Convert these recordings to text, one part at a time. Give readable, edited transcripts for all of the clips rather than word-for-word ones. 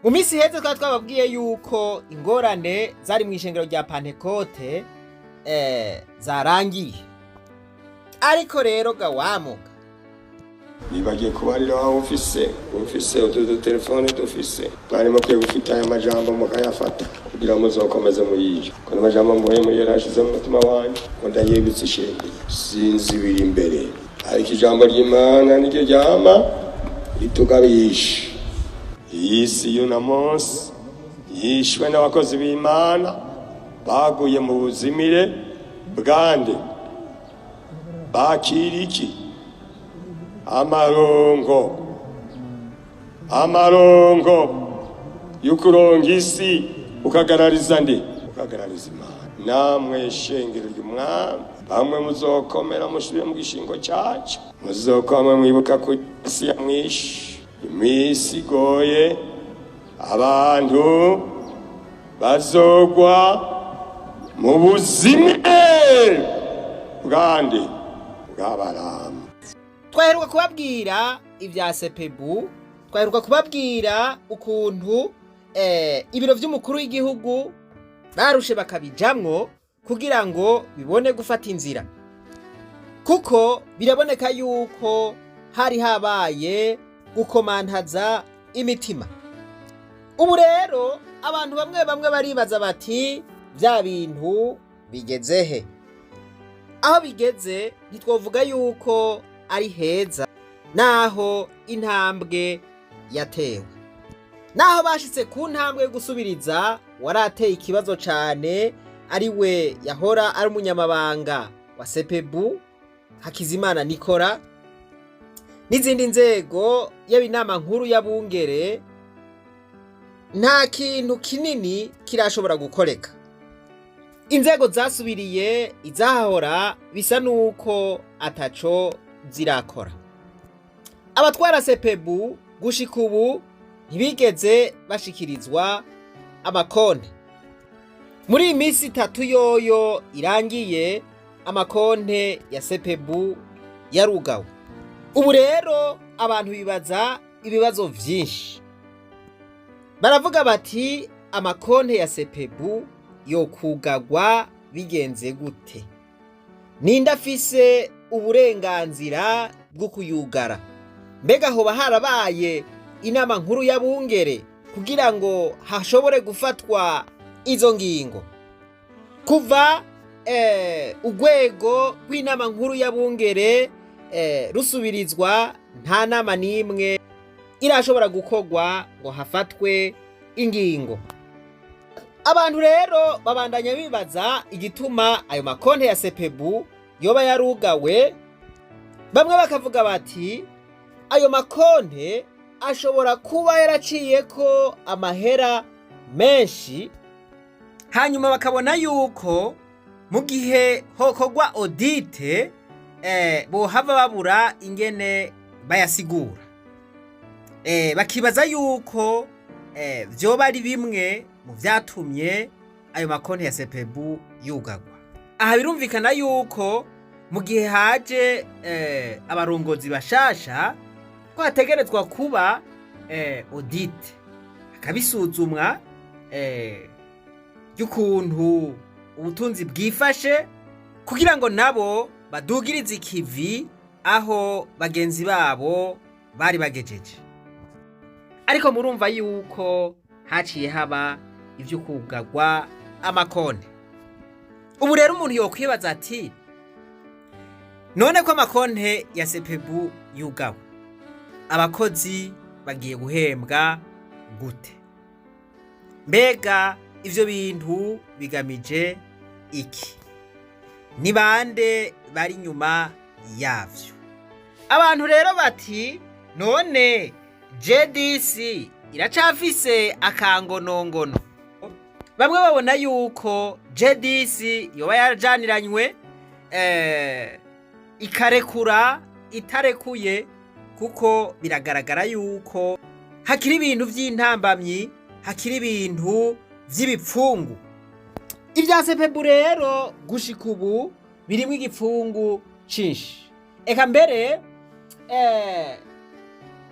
Mu minsi iheze twari twababwiye yuko ingorane zari mu ishengero rya Pantekote zarangiye, ariko rero gawamuka. Bibagiye kubarira waba ufise utu dutelefone dufise. Mwari mukwiye gufita aya majambo mukayafata kugira ngo muzokomeze muyije ko amajambo mvuye muri yarashize mu mutima wanje ngo ndayibutse ishengero. Sinzi ibiri imbere, ariko ijambo ry'Imana niryo ryama ritugabisha. Iyi si y'uno munsi yishwe n'abakozi b'Imana baguye mu buzimire bwande bakira iki amarongo, amarongo y'ukuronga isi, ukagarariza nde? Ukagarariza Imana. Namwe shengero ry'Umwami, bamwe muzokomera musubire mu gishingo cyacu, muzokomwe mwibuka ku isi ya mwishi iminsi igoye, abantu bazogwa mu buzimire bwande bw'Abaramu. Twaheruka kubabwira ibya Sepebu, twaheruka kubabwira ukuntu ibiro vy'umukuru w'igihugu barushe bakabijamwo kugira ngo bibone gufata inzira, kuko biraboneka yuko hari habaye gukomantaza imitima. Ubu rero abantu bamwe bamwe baribaza bati: "Bya bintu bigeze he?" Aho bigeze ntitwovuga yuko ari heza, naho intambwe yatewe, naho bashitse ku ntambwe yo gusubiriza warateye ikibazo cane, ari we yahora ari umunyamabanga wa Sepebu, Hakizimana Nikora, n'izindi nzego, yaba inama nkuru y'abungere, nta kintu kinini kirashobora gukoreka. Inzego zasubiriye izahahora bisa nuko ataco zirakora. Abatwara Sepebu gushika ubu ntibigeze bashikirizwa amakonte. Muri iyi minsi 3 yoyo irangiye, amakonte ya Sepebu yarugawe. Ubu rero abantu bibaza ibibazo vyinshi, baravuga bati: "Amakonte ya Sepebu yokugagwa bigenze gute? Ninde afise uburenganzira bwo kuyugara? Mbega hoba harabaye inama nkuru y'abungere kugira ngo hashobore gufatwa izo ngingo?" Kuva urwego rw'inama nkuru y'abungere rusubirizwa, nta nama n'imwe irashobora gukorwa ngo hafatwe ingingo. Abantu rero babandanya bibaza igituma ayo makonte ya Sepebu yoba yarugawe. Bamwe bakavuga bati: "Ayo makonte ashobora kuba yaraciyeko amahera menshi", hanyuma bakabona yuko mu gihe hokorwa audit bohava babura ingene bayasigura. Bakibaza yuko vyoba ari bimwe mu vyatumye ayo makonti ya Sepebu yugagwa. Aha birumvikana yuko mu gihe haje abarongozi bashasha ko hategerezwa kuba audit, hakabisuzumwa ry'ukuntu ubutunzi bwifashe, kugira ngo nabo badugirize ikivi aho bagenzi babo bari bagejeje. Ariko murumva yuko haciye haba ivyo kugagwa amakonti. Ubu rero umuntu yokwibaza ati: "None ko amakonte ya Sepebu yugawe, abakozi bagiye guhembwa gute? Mbega ivyo bintu bigamije iki? Ni bande bari inyuma yavyo?" Abantu rero bati: "None JDC iracafise akangonongono?" Bamwe babona yuko JDC yoba yarajaniranywe, ikarekura itarekuye, kuko biragaragara yuko hakiri ibintu vy'intambamyi, hakiri ibintu vy'ibipfungu. Ibya Sepebu rero gushika ubu birimwo igipfungu cinshi. Eka mbere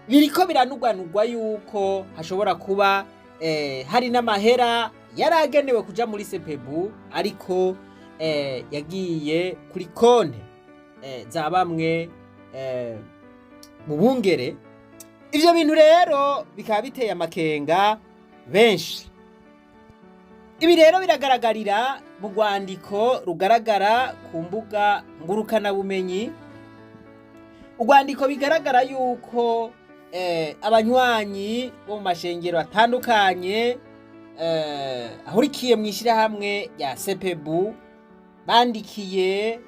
biriko biranugwanugwa yuko hashobora kuba hari n'amahera yari agenewe kuja muri CPB, ariko yagiye kuri konte za bamwe mu bungere. Ivyo bintu rero bikaba biteye amakenga benshi. Ibi rero biragaragarira mu rwandiko rugaragara ku mbuga ngurukanabumenyi, urwandiko bigaragara yuko abanywanyi bo mu mashengero atandukanye ahurikiye mu ishyirahamwe rya CPB bandikiye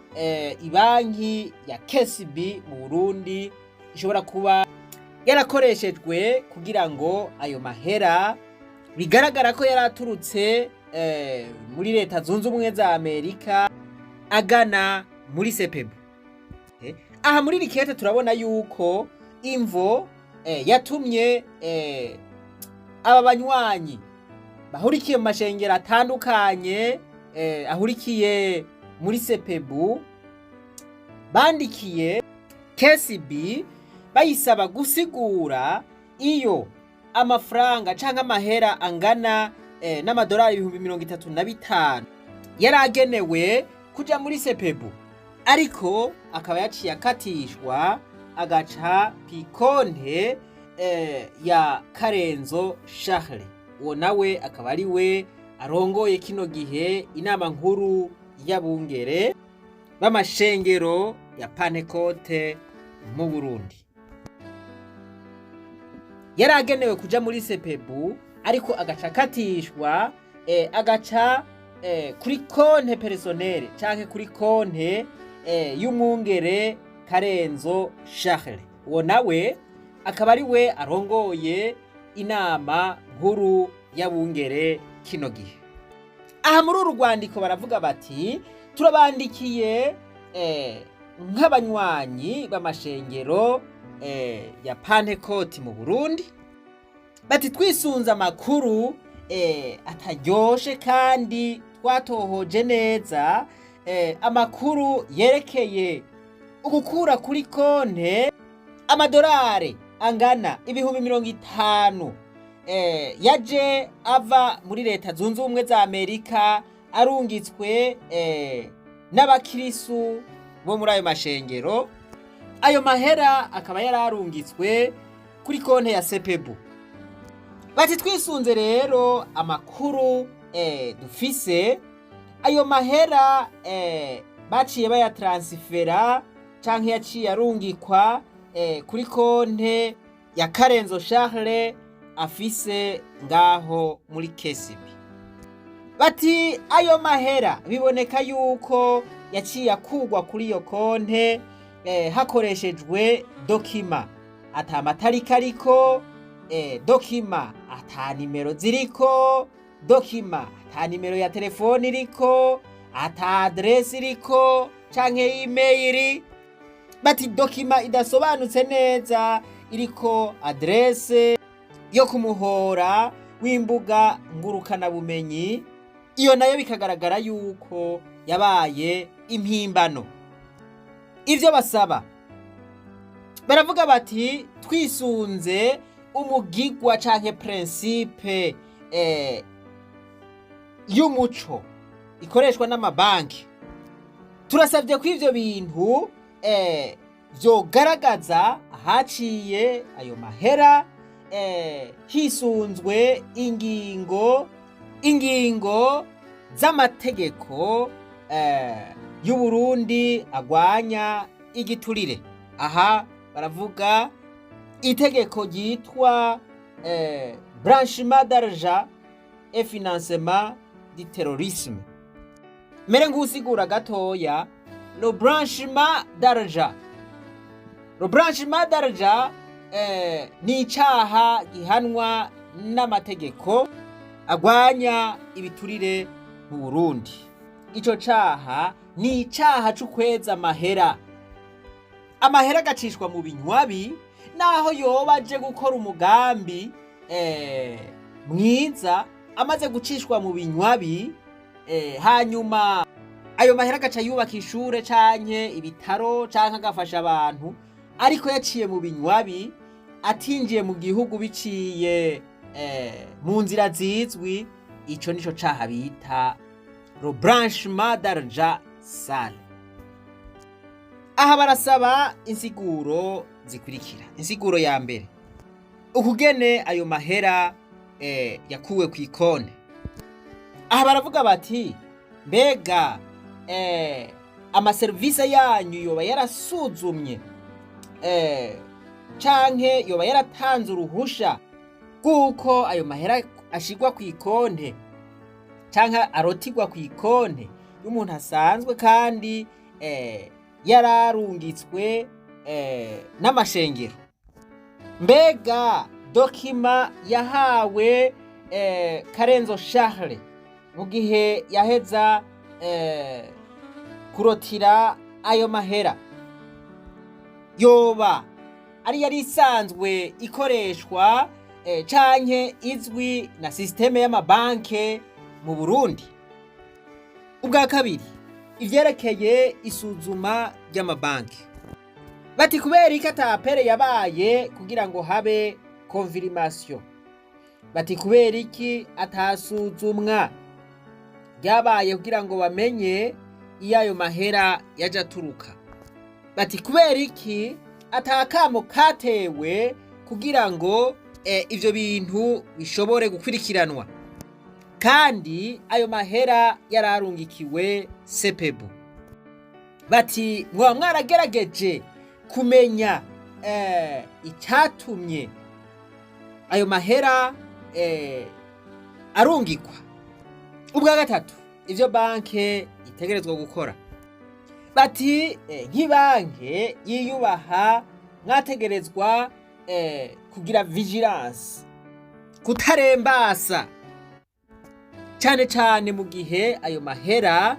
ibanki ya KCB mu Burundi, ishobora kuba yarakoreshejwe kugira ngo ayo mahera bigaragara ko yari aturutse muri Leta Zunze Ubumwe za Amerika agana muri CPB. Aha muri rikete turabona yuko imvo yatumye aba banywanyi bahurikiye mu mashengero atandukanye ahurikiye muri CPB bandikiye KCB bayisaba gusigura iyo amafaranga canke amahera angana n'amadolari 35,000 yari agenewe kuja muri CPB, ariko akaba yaciye akatishwa agaca kw'ikonte ya Karenzo Charles. Uwo nawe akaba ari we arongoye kino gihe inama nkuru y'abungere b'amashengero ya Pantekote mu Burundi. Yari agenewe kuja muri CPB, ariko agaca akatishwa agaca kuri konte personnelle canke kuri konte y'umwungere Karenzo Charles. Uwo nawe akaba ari we arongoye inama nkuru y'abungere kino gihe. Aha muri uru rwandiko baravuga bati: turabandikiye nk'abanywanyi b'amashengero ya Pantekoti mu Burundi. Bati twisunze amakuru ataryoshe kandi twatohoje neza, amakuru yerekeye ugukura kuri konte amadolari angana 50,000 yaje ava muri Leta Zunze Ubumwe za Amerika arungitswe n'abakirisu bo muri ayo mashengero. Ayo mahera akaba yari arungitswe kuri konte ya CPB. Bati twisunze rero amakuru dufise, ayo mahera baciye bayatransfera canke yaciye arungikwa kuri konte ya Karenzo Charles afise ngaho muri KCB. Bati ayo mahera biboneka yuko yaciye akugwa kuri iyo konte hakoreshejwe document ata matariki ariko, document ata nimero ziriko, document ata nimero ya telefone iriko, ata adresse iriko canke email. Bati document idasobanutse neza iriko adresse yo kumuhora w'imbuga ngurukanabumenyi, iyo nayo bikagaragara yuko yabaye impimbano. Ivyo basaba, baravuga bati twisunze umugigwa canke principe y'umuco ikoreshwa n'amabanki, turasabye ko ivyo bintu vyogaragaza ahaciye ayo mahera hisunzwe ingingo z'amategeko y'u Burundi agwanya igiturire. Aha baravuga itegeko ryitwa blanchiment d'argent et financement du terrorisme. Mere ngusigura gatoya le blanchiment d'argent. Le blanchiment d'argent ni icaha gihanwa n'amategeko agwanya ibiturire mu Burundi. Ico caha ni icaha c'ukweza amahera, amahera agacishwa mu binywabi, naho yoba aje gukora umugambi mwiza, amaze gucishwa mu binywabi, hanyuma ayo mahera agaca yubaka ishure canke ibitaro canke agafasha abantu, ariko yaciye mu binywabi, atinjiye mu gihugu biciye mu nzira zizwi, ico nico caha bita le blanchiment d'argent sale. Aha barasaba insiguro zikurikira. Insiguro ya mbere, ukugene ayo mahera yakuwe ku ikonte. Aha baravuga bati: mbega amaserivisi yanyu yoba yarasuzumye canke yoba yaratanze uruhusha rw'uko ayo mahera ashigwa ku ikonte canke arotigwa ku ikonte y'umuntu asanzwe, kandi yararungitswe n'amashengero? Mbega document yahawe Karenzo Charles mu gihe yaheza kurotira ayo mahera yoba ari yari isanzwe ikoreshwa canke izwi na système y'amabanke mu Burundi? Ubwa kabiri, ivyerekeye isuzuma ry'amabanki. Bati: kubera iki ata appel yabaye kugira ngo habe confirmation? Bati: kubera iki atasuzumwa ryabaye kugira ngo bamenye iyo ayo mahera yaje aturuka? Bati: kubera iki atakamo katewe kugira ngo ivyo bintu bishobore gukurikiranwa, kandi ayo mahera yararungikiwe CPB? Bati: mwaba mwaragerageje kumenya icyatumye ayo mahera arungikwa? Ubwa gatatu, ivyo banke itegerezwa gukora. Bati: nk'ibanke yiyubaha mwategerezwa kugira vigilance, kutarembasa, cyane cyane mu gihe ayo mahera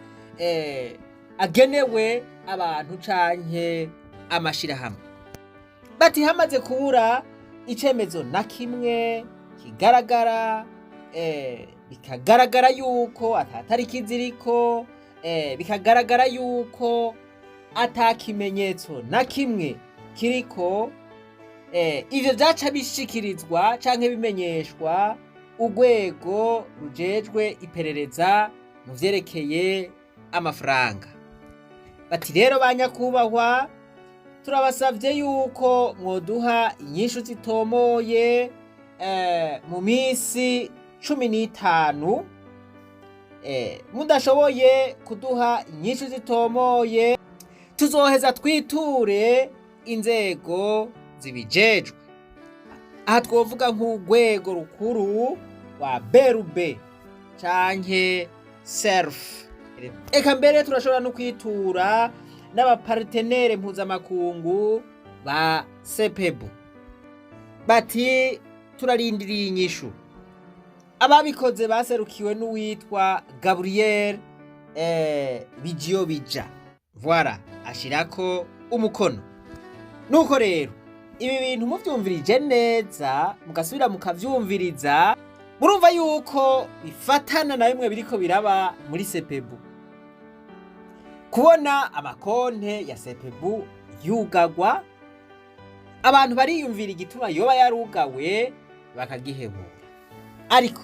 agenewe abantu canke amashirahamwe. Bati: hamaze kubura icemezo na kimwe kigaragara, bikagaragara yuko ata tariki ziriko, bikagaragara yuko ata kimenyetso na kimwe kiriko, ivyo vyaca bishikirizwa canke bimenyeshwa urwego rujejwe iperereza mu vyerekeye amafaranga. Bati: rero ba nyakubahwa, turabasavye yuko mwoduha inyishu zitomoye mu minsi 15. Mudashoboye kuduha inyishu zitomoye, tuzoheza twiture inzego zibijejwe. Aha twovuga nk'urwego rukuru rwa BRB canke SERF. Eka mbere turashobora no kwitura n'abapartenaires mpuzamakungu ba CPB. Bati: turarindiriye inyishu. Ababikoze baserukiwe n'uwitwa Gabriel Bijiyobija. Voilà, ashirako umukono. Nuko rero ibi bintu muvyumvirije neza, mugasubira mukavyumviriza, murumva yuko bifatana na bimwe biriko biraba muri CPB. Kubona amakonte ya CPB yugagwa, abantu bariyumvira igituma yoba yarugawe bakagihebura. Ariko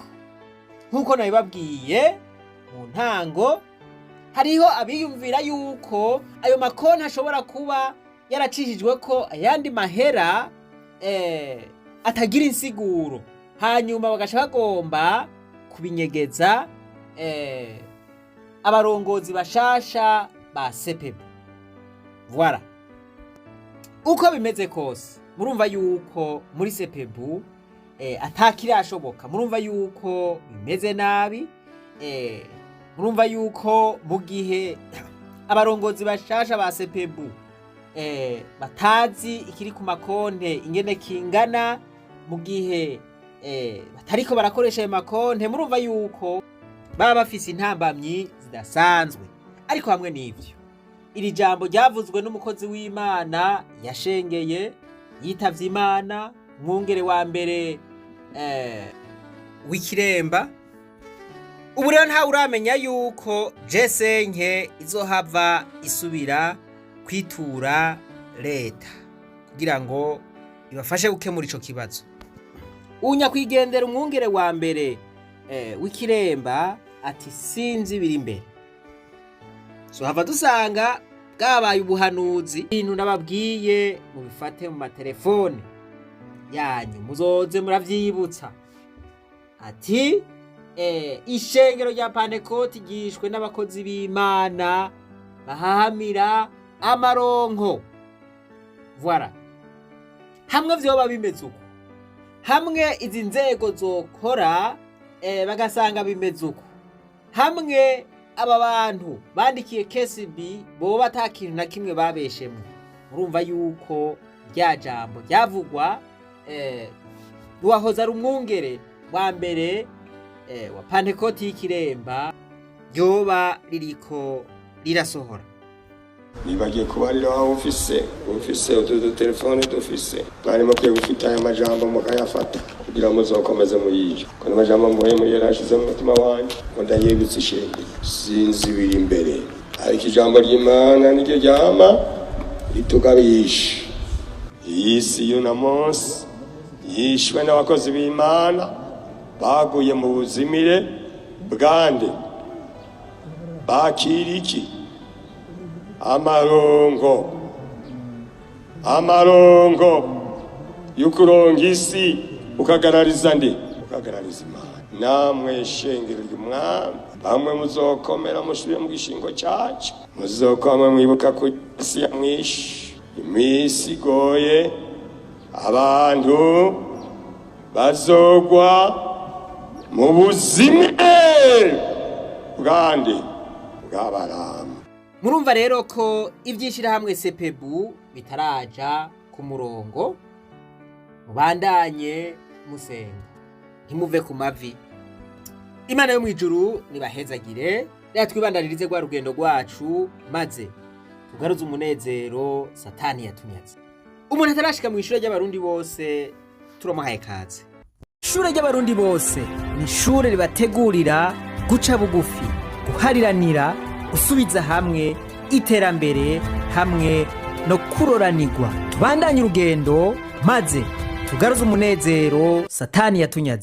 nk'uko nabibabwiye mu ntango, hariho abiyumvira yuko ayo makonti ashobora kuba yaracishijwe ko ayandi mahera atagira insiguro, hanyuma bagaca bagomba kubinyegeza abarongozi bashasha ba CPB. Voilà, uko bimeze kose murumva yuko muri CPB atakirashoboka. Murumva yuko bimeze nabi. Murumva yuko mu gihe abarongozi bashasha ba CPB batazi ikiri ku makonte ingene kingana, mu gihe batariko barakoresha ayo makonte, murumva yuko baba bafise intambamyi zidasanzwe. Ariko hamwe n'ivyo, iri jambo ryavuzwe n'umukozi w'Imana yashengeye, yitavye Imana, mwungere wa mbere w'Ikiremba. Ubu rero ntawe uramenya yuko G5 izohava isubira kwitura leta kugira ngo ibafashe gukemura ico kibazo. Unyakwigendera umwungere wa mbere w'ikiremba ati sinzi biri imbere. So hava dusanga bwabaye ubuhanuzi. Ibintu nababwiye mubifate mu matelefone yanyu, muzoze muravyibutsa. Ati ishengero rya Pantekoti ryishwe n'abakozi b'Imana bahahamira amaronko. Voilà. Hamwe vyoba bimeze uko, hamwe izi nzego zokora bagasanga bimeze uko, hamwe aba bantu bandikiye KCB boba ata kintu na kimwe babeshemwo, urumva yuko rya jambo ryavugwa uwahoze ari umwungere wa mbere wa Pantekoti y'Ikiremba ryoba ririko rirasohora. Nibagiye kubarira waba ufise utu dutelefone dufise, mwari mukwiye gufita aya majambo mukayafata kugira muzokomeze muyije, ko amajambo mvuye yari ashize mu mutima wanje ngo ndayibutse ishengero. Sinzi ibiri imbere, ariko ijambo ry'Imana niryo ryama ritugabisha. Iyi si y'uno munsi yishwe n'abakozi b'Imana baguye mu buzimire bwande bakira iki amarongo, amarongo y'ukuronga isi, ukagarariza nde? Ukagarariza Imana. Namwe shengero ry'Umwami, bamwe muzokomera musubire mu gishingo cyacu, muzokwama mwibuka ku isi ya mwishi iminsi igoye, abantu bazogwa mu buzimire bwande bw'Abaramu. Murumva rero ko iby'ishyirahamwe Sepebu bitaraja ku murongo. Mubandanye musenga, ntimuve ku mavi. Imana yo mu ijuru nibahezagire. Reka twibandanirize rwa rugendo rwacu, maze tugaruze umunezero Satani yatunyaze. Umuntu atarashika mu ishure ry'Abarundi bose, turamuhaye kaze. Ishure ry'Abarundi bose ni ishure ribategurira guca bugufi, guhariranira, gusubiza hamwe, iterambere hamwe no kuroranirwa. Tubandanye urugendo, maze tugaruze umunezero Satani yatunyaze.